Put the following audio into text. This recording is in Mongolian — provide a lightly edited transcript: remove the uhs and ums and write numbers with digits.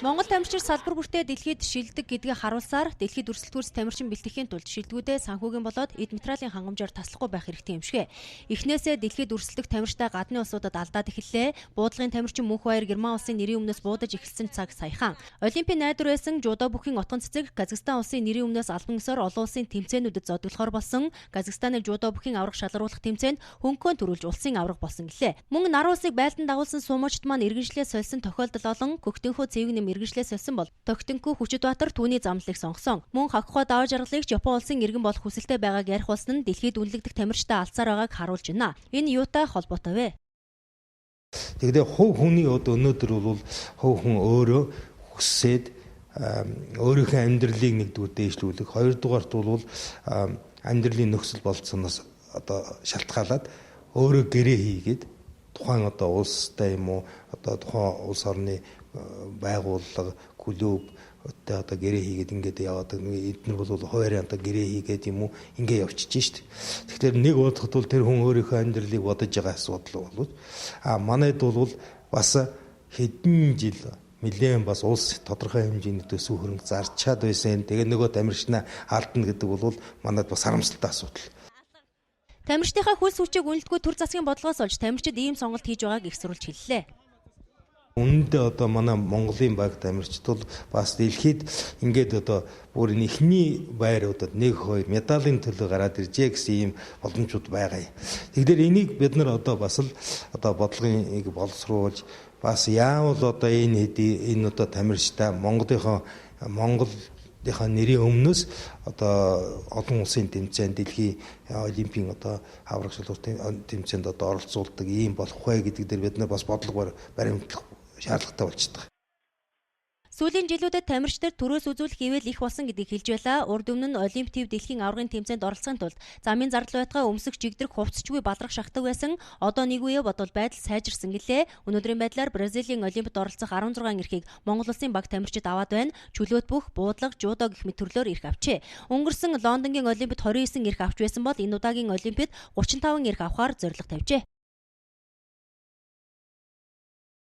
Монгол тамирчид салбар бүртээ дэлхийд шилдэг гэдгийг харуулсаар дэлхийд өрсөлдөхүүрс тамирчин бэлтгэхийн тулд шилдэгүүдээ санхүүгийн болоод эд материалын хангамжаар таслахгүй байх хэрэгтэй юм шигэ. Эхнээсээ дэлхийд өрсөлдөх тамирчдаа гадны улсуудад алдаад эхэллээ. Буудлагын тамирчин Мөнхбаяр Герман улсын нэрийн өмнөөс буудаж эхэлсэн цаг саяхан. Олимпийн найдвар байсан жудо бүхийн отгон цэцэг Казахстан улсын нэрийн өмнөөс албан ёсоор олон улсын тэмцээнүүдэд зодоглохоор болсон. Казахстаны жудо бүхийн аварга шалгаруулах тэмцээнд хөнгөн төрүүлж улсын аварга болсон гэлээ. Мөн нар улсыг байлдан дагуулсан суумочд маань иргэншлээ сольсон тохиолдол олон. Көгтөнхөө цэвэг нэм иргэншлээ сольсон бол Тогтөнхөө Хүчит Баатар түүний замлалыг сонгосон. Мөн Хагхуа даваа жаргалыг Япон улсын иргэн болох хүсэлтэй байгааг ярих болсон нь дэлхийд үнэлэгдэх тамирчдаа алдсаар байгааг харуулж байна. Энэ юутай холбоотой вэ? Тэгэхээр хувь хүний одоо өнөөдөр бол хувь хүн өөрөө хүсээд өөрийнхөө амьдралыг нэгдүгээр дээшлүүлэх, хоёрдугаарт бол амьдралын нөхцөл болцсоноос одоо шалтгаалаад өөрөө гэрээ хийгээд тухайн одоо улстай юм уу, одоо тухайн улс орны байгууллага, клуб одоо гэрээ хийгээд ингээд яваад, эднэр бол хуваарь одоо гэрээ хийгээд юм уу, ингээ явчихж шít. Тэгэхээр нэг бодоход бол тэр хүн өөрийнхөө амьдралыг бодож байгаа асуудал болов. А манайд бол бас хэдэн жил нэлээд бас улс тодорхой хэмжээний төсөв хөрөнгө зарчаад байсан. Тэгээ нөгөө тамирчнаа алдна гэдэг бол манайд бас харамсалтай асуудал. Тамирчдынхаа хөлс хүчийг үнэлдэггүй төр засгийн бодлогоос олж тамирчид ийм сонголт хийж байгааг их сурвалж хэллээ. Үнэндээ одоо манай Монголын баг тамирчид бол бас дэлхийд ингээд одоо бүр эхний байруудад 1 2 медалийн төлөө гараад иржээ гэсэн ийм боломжууд байгаа юм. Тэгэхээр энийг бид нар одоо бас л одоо бодлогыг боловсруулж бас яавал одоо энэ хэдий энэ одоо тамирчдаа Монголынхаа нэрийн өмнөөс одоо олон улсын тэмцээнд, дэлхийн олимпийн одоо авраг шалралтын тэмцээнд одоо оролцуулдаг ийм болох вэ гэдэг дээр бид нар бас бодлого баримтлах шаардлагатай болчихдог. Сүүлийн жилүүдэд тамирчдад төрөөс үзүүлэх ивэл их болсон гэдгийг хэлж байлаа. Урд өмнө нь Олимп төв дэлхийн аваргын тэмцээнд оролцохын тулд замын зардал байтугай өмсөх жигдрэх хувцасчгүй баларх шахдаг байсан. Одоо нэг үе бодвол байдал сайжирсан гэлээ. Өнөөдрийн байдлаар Бразилийн Олимпиад оролцох 16 эрхийг Монгол улсын баг тамирчид аваад байна. Чөлөөт бүх, буудлага, жудо гэх мэт төрлөөр эрх авчээ. Өнгөрсөн Лондонгийн Олимпиад 29 эрх авч байсан бол энэ удаагийн Олимпиад 35 эрх авахар зорилго тавьжээ.